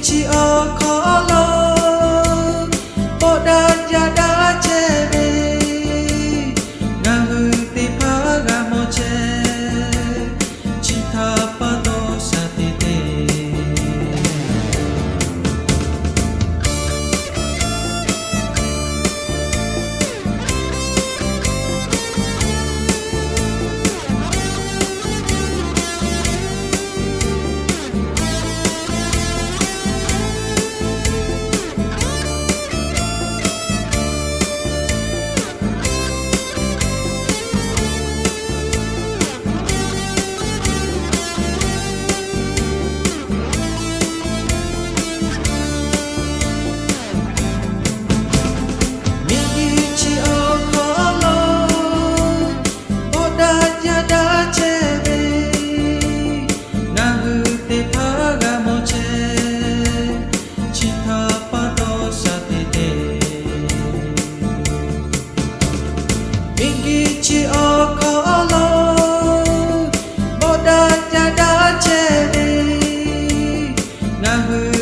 Chi awˬ hk'aw lo bawˆ daꞈ yaˇ daꞈ chehˇ ve, ngaˬ hui teˇ hpaˍ g'a mawˬ chehˇ, chi htaꞈ pa taw shaˍ te te. Miˬguiˬ chi awˬ hk'aw lo bawˆ daꞈ yaˇ daꞈ chehˇ ve, ngaˬ hui teˇ hpaˍ g'a mawˬ chehˇ, chi htaꞈ pa taw shaˍ te te. Miˬguiˬ chi awˬ hk'aw lo bawˆ daꞈ yaˇ daꞈ chehˇ ve, ngaˬ hui